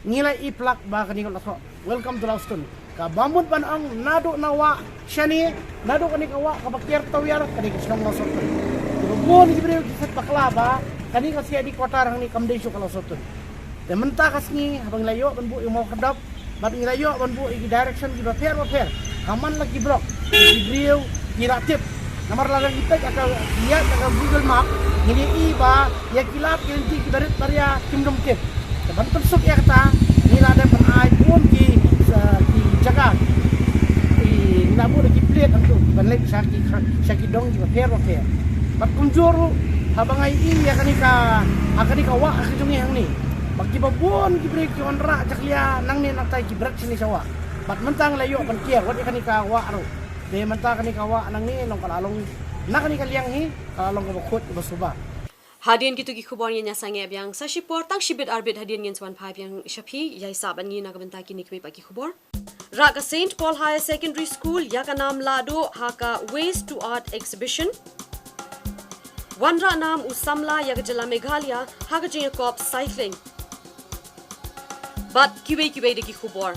ngi la i plak ba kane ka la thoh Welcome to Lawsohtun. Kaba mut ban ong naduh na wah shane, naduh kane ka wah kaba kiar tawiar, kane ka shnong Lawsohtun. Kiba bun ki briew ki set bakla ba kane ka C I D quarter hangne kam dei shuh ka Lawsohtun. Te mynta ka sngi haba ngi la ïoh ban buh ïa u maw khyrdop bad ngi la ïoh ban buh ïa ki direction kiba pher bapher ha man la ki block, ki briew ki la tip. Namar lada ngi peit ha ka, ïa ka Google Map ngi la i ba ïa ki lad ki lynti kiba rit baria kim dum tip. Te ban pynsuk ïa kata ngi la dep ban ai bun ki, eh, ki jaka, ki, ngi la buh da ki plate hangto ban leit sha ki, sha ki dong kiba pher bapher. Bad kumjuh ruh haba nga ïohi ïa kane ka, ha kane ka wah ha ka jong ngi hangne, ba kiba bun ki briew ki wanrah jakhlia nangne nangtai ki bret shane sha wah. Bad mynta ngi la ïoh ban kiar wat ïa kane ka wah ruh. Te mynta kane ka wah nangne long ka la long, na kane ka liang hi ka la long kaba khuid kaba suba. Hadien kito ki khubor ngin ïa sangeh biang sa shipor, tang shibit arbit hadien ngin sa wan phai biang sha phi. Ïa sah bad ngi na ka bynta kine kiwei pat ki khubor. Rah ka Saint Paul Higher Secondary School ïa ka nam lahduh ha ka Waste to Art Exhibition. Wanrah nam u samla ïa ka jylla Meghalaya ha ka jingïakop cycling. Bad kiwei kiwei de ki khubor.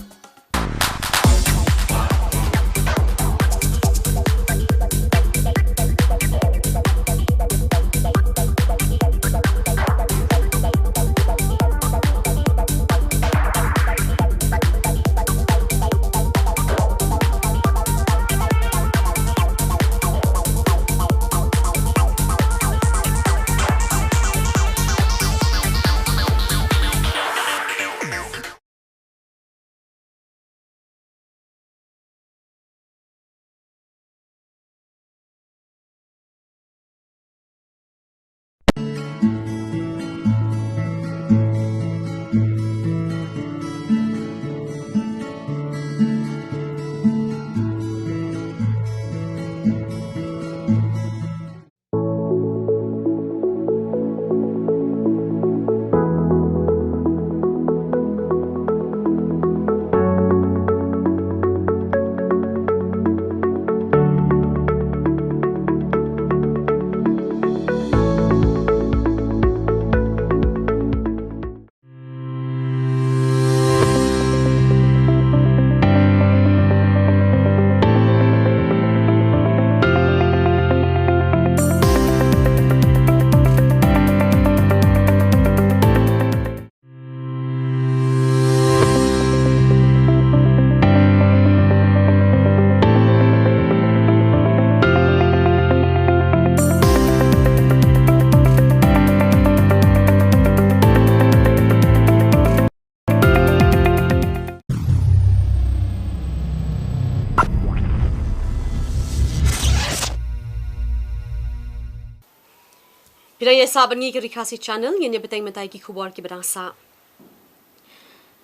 Phi dang ïa sah bad ngi ka Ri Khasi Channel, ngin ïa bteng mynta ïa ki khubor kiba dang sah.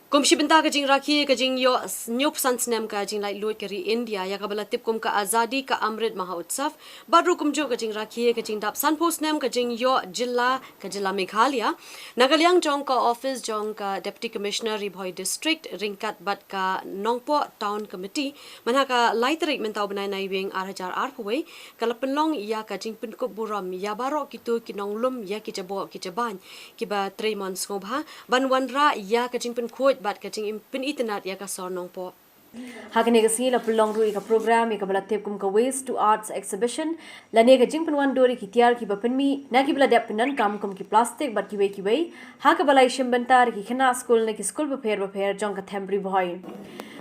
Kum shi bynta ka jingrakhe ka jingïoh hynñiewphew san snem ka jinglaitluid ka ri India ïa kaba la tip kum ka Azadi ka Amrit Mahotsav, bad ruh kumjuh ka jingrakhe ka jingdap sanphew snem ka jingïoh jylla ka jylla Meghalaya. Na ka liang jong ka office jong ka Deputy Commissioner Ri Bhoi District ryngkat bad ka Nongpoh Town Committee, mynha ka lai tarik mynta u bnai Naiwieng ar hajar arphew wei, ka la pynlong ïa ka jingpynkup burom ïa baroh kito ki nonglum ïa ki jaboh ki jabain kiba trei mon sngewbha ban wanrah ïa ka jingpynkhuid bad ka jingpynitynnad ïa ka sor Nongpoh. Ha kane ka sngi la pynlong ruh ïa ka program ïa kaba la tip kum ka Waste to Arts Exhibition, lane ka jingpynwandur ïa ki tiar kiba pynmih na kiba la dep pyndonkam kum ki plastik bad kiwei kiwei, ha kaba la ïashim bynta da ki khynnah skul na ki skul bapher bapher jong ka them Ri Bhoi.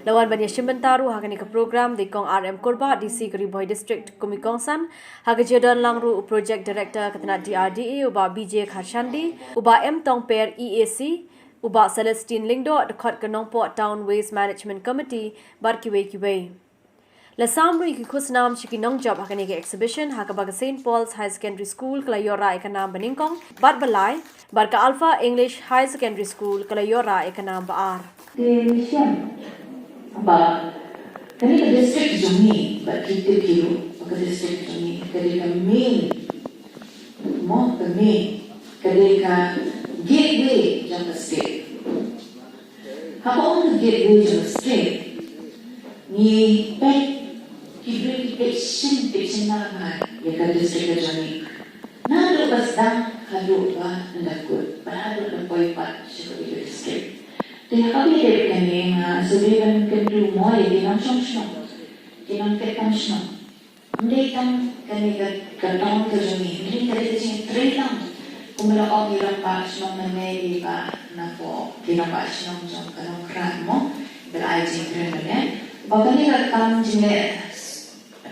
La wan ban ïashim bynta ruh ha kane ka program da i Kong R M Kurbah, D C ka Ri Bhoi District kum i kongsan, ha ka jingdon lang ruh u Project Director ka tnat D R D A u Bah B J Kharshandi, u Bah M Tongper, E A C, u Bah Celestine Lyngdoh, dkhot ka Nongpoh Town Waste Management Committee bad kiwei kiwei. La sam ruh ïa ki khusnam sha ki nongjop ha kane ka exhibition, ha kaba ka Saint Paul's Higher Secondary School ka la ïoh rah ïa ka nam banyngkong bad balai, bad ka Alpha English Higher Secondary School ka la ïoh rah ïa ka nam ba ar. Te ngi shem ba kane ka district jong ngi, bad ki tip hi ruh ba ka district jong ngi ka dei ka main, mo, ka main, ka dei ka gateway jong ka state. Haba ong ka gateway jong ka state, ngi peit, ki briew ki peit shisien, peit shisien namar ïa ka district ka jong ngi. Naduh ba sdang haduh ba ynda kut, bad haduh ba poi pat sha kawei ka district. Te haba ïadei bad kane nga shu dei ban kyntu mo ïa ki nongshong shnong, ki nongtrei kam shnong. Ym dei tang kane ka, ka tong ka jong ngi, hynrei ka dei ka jingtrei lang. Kumba la ong, i rangbah shnong mynne i Bah Napoh, i rangbah shnong jong ka Nongkhrah mo, ba la ai jingkren mynne. Ba kane ka kam jingleh,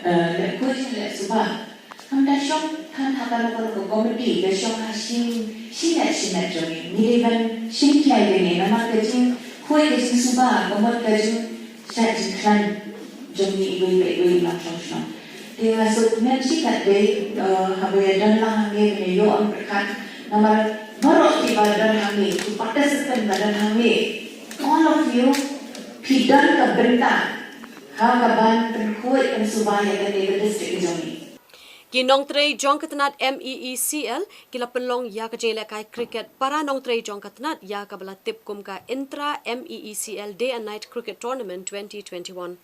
eh, leh khuid jingleh suba, kam da shong than ha kano kano ka komiti, da shong ha shi, shi miet shi miet jong ngi. Ngi dei ban shim khia ïa kane namar ka jingkhuid ka jingsuba, ka mut ka jing sha jingkhlaiñ jong ngi iwei pa iwei i nongshong shnong. Te nga sngewthuh shi katdei, eh, haba ïadon lang hangne ban ïoh ïa ka pyrkhat namar baroh kiba don hangne, ki participant ba don hangne, all of you phi don ka bynta ha kaban pynkhuid pynsuba ïa kane ka district ka jong ngi. Ki nongtrei jong ka tnat M E E C L ki la pynlong ïa ka jingïalehkai cricket para nongtrei jong ka tnat ïa kaba la tip kum ka Intra M E E C L Day and Night Cricket Tournament twenty twenty-one.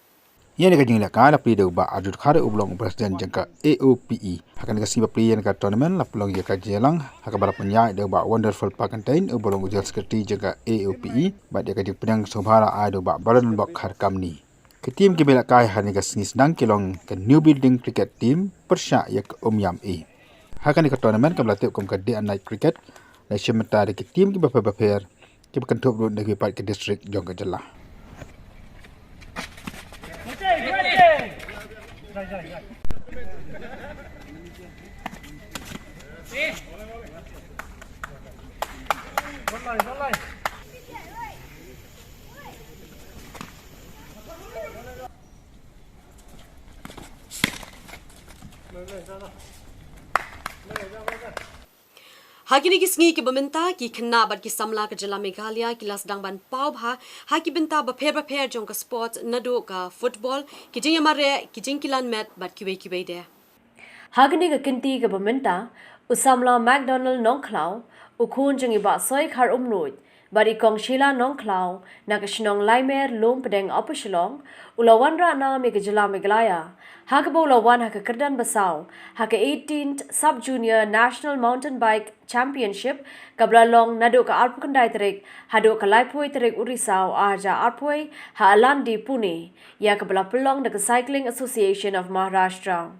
Ïa kane ka jingïalehkai la plie da u Bah Arjun Khare uba long u President jong ka A O P E. Ha kane ka sngi ba plie ïa kane ka tournament la pynlong ïa ka jingïalang ha kaba la pynïaid da u Bah Wonderful Parkentine uba long u General Secretary jong ka A O P E, bad ïa ka jingpynïaid sngewbha la ai da u Bah Baron Bok Kharkamni. Ki team kiba ïalehkai ha kane ka sngi sdang ki long ka New Building Cricket Team pyrshah ïa ka Umiam A. Ha kane ka tournament kaba la tip kum ka Day and Night Cricket, la shim bynta da ki team kiba pher bapher, kiba kynthup ruh na kiwei pat ki district jong ka jylla. Ha kine ki sngi kiba mynta, ki khynnah bad ki samla ka jylla Meghalaya ki la sdang ban paw bha ha ki bynta bapher bapher jong ka sports, naduh ka football, ki jingïamareh, ki jingkilan met bad kiwei kiwei de. Ha kane ka kynti kaba mynta, u samla McDonald Nongkhlaw, u khun jong i Bah Soikhar Umnuid, bad i Kong Sheila Nongkhlaw na ka shnong Laimer, Lumpdeng, Upper Shillong, u la wanrah nam ïa ka jylla Meghalaya ha kaba u la wan ha ka kyrdan basaw ha ka eighteenth Sub Junior National Mountain Bike Championship kaba la long naduh ka arphew khyndai tarik haduh ka laiphew tarik u Risaw arhajar arphew ha Alandi, Pune, ïa kaba la pynlong da ka Cycling Association of Maharashtra.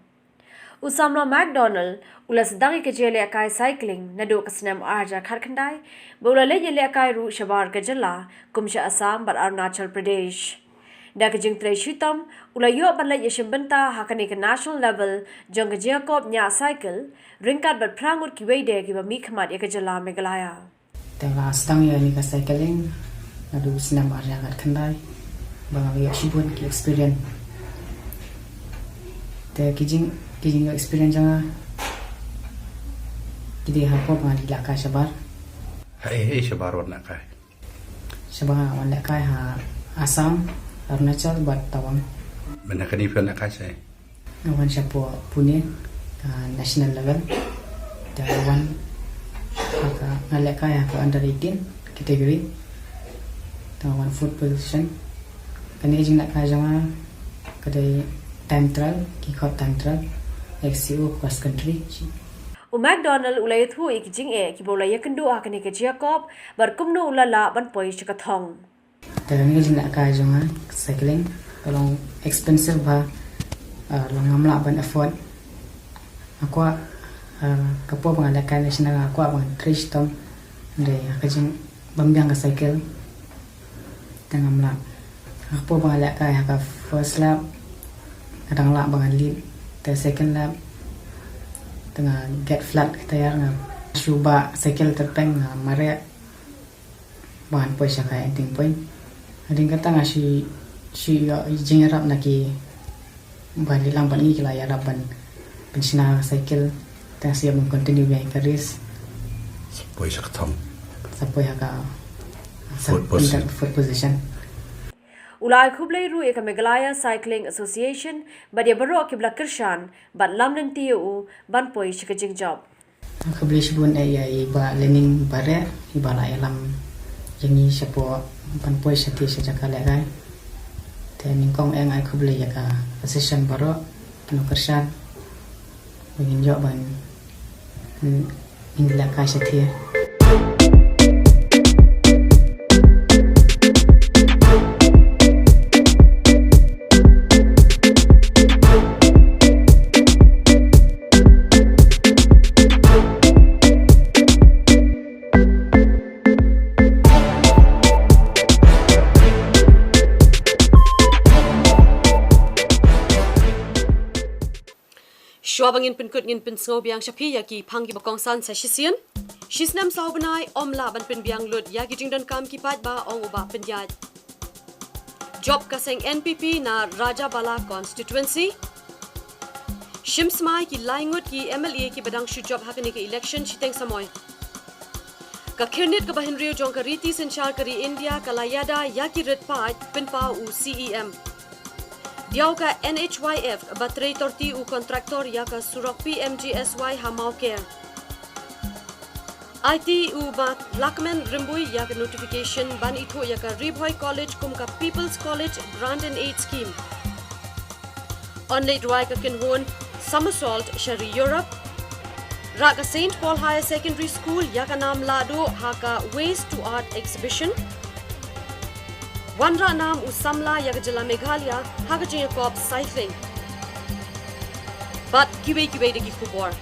U samla McDonald u la sdang ïa ka jingïalehkai cycling naduh ka snem arhajar khatkhyndai, bad u la leit ïalehkai ruh shabar ka jylla kum sha Assam bad Arunachal Pradesh. Da ka jingtrei shitom u la ïoh ban leit ïashim bynta ha kane ka national level jong ka jingïakop ñiah cycle, ryngkat bad phra ngut kiwei de kiba mihkhmat ïa ka jylla Meghalaya. Te nga la sdang ïa kane ka cycling naduh u snem arhajar khatkhyndai, ba nga la ïoh shibun ki experience. Te ki jing, ki jingïoh experience jong nga ki dei ha kaba nga la lehkai shabar. Haei haei shabar wan lehkai? Shabar nga wan lehkai ha Assam, Arunachal bad Tawang. Mynta kane phi wan lehkai shaei? Nga wan shapoh Pune, ah, national level. Te nga wan ha ka, nga lehkai ha ka under eighteen category. Te nga wan fourth position. Kane ka jinglehkai jong nga ka dei time trial, ki khot time trial, X C O cross country. U McDonald u la ïathuh ïa ki jingeh kiba u la ïakynduh ha kane ka jingïakop bad kumno u la lah ban poi sha ka thong. Te kane ka jinglehkai jong nga cycling ka long expensive bha, ah, long ngam lah ban afford. Nga kwah, ah, ka por ba nga lehkai national nga kwah ba ngan trei shitom. Hynrei ha ka jingbymbiang ka cycle te ngam lah. Ha ka por ba nga lehkai ha ka first lap nga dang lah ba nga lead. Te second lap te nga get flat ka tyre, nga shu bah cycle tyrpeng, nga mareh ba ngan poi sha ka ending point. Hadien kata nga shu, shu ïoh jingïarap na ki ba li lang bad ngi, ki la ïarap ban, ban shna cycle. Te nga shu ïoh ban continue biang ïa ka race. Sa poi sha ka thong. Sa poi ha ka, sa fourth position. Fourth position. U la ai khublei ruh ïa ka Meghalaya Cycling Association bad ïa baroh kiba la kyrshan bad lam lynti ïa u ban poi sha ka jingjop. Khublei shibun ïa i Bah Lening Bareh, i ba la ïalam ïa ngi shapoh ban poi shathie sha jaka lehkai. Te nyngkong eh nga ai khublei ïa ka association baroh, pynkyrshan ba ngin ïoh ban, mm, ngin lehkai shathie. Shuwa ba ngin pynkut, ngin pynsngew biang sha phi ïa ki phang kiba kongsan sa shisien. Shisnem saw bnai ym lah ban pynbiang lut ïa ki jingdonkam ki paidbah, ong u Bah Pynïaid. Jop ka seng N P P na Rajabala constituency. Shim smai ki lai ngut ki M L A kiba dang shu jop ha kane ka election shiteng samoi. Ka khyrnit kaba hynriew jong ka riti synshar ka ri India ka la ïada ïa ki rit paid, pynpaw u C E M. Diaw ka N H Y F ba trei torti u kontraktor ïa ka surok P M G S Y ha Mawker. Aiti u Bah Lahkmen Rymbui ïa ka notification ban ithuh ïa ka Ri Bhoi College kum ka People's College Grant and Aid Scheme. Yn leit rwai ka kynhun Somersault sha ri Europe. Rah ka Saint Paul Higher Secondary School ïa ka nam lahduh ha ka Waste to Art Exhibition. Wanrah nam u samla ïa ka jylla Meghalaya ha ka jingïakop cycling. Bad kiwei kiwei de ki khubor.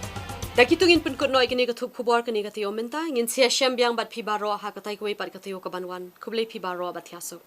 Da kito ngin pynkut noh ïa kane ka thup khubor kane ka taïew mynta. Ngin sa ïashem biang bad phi baroh ha katai kawei pat ka taïew kaban wan. Khublei phi baroh bad thiah suk.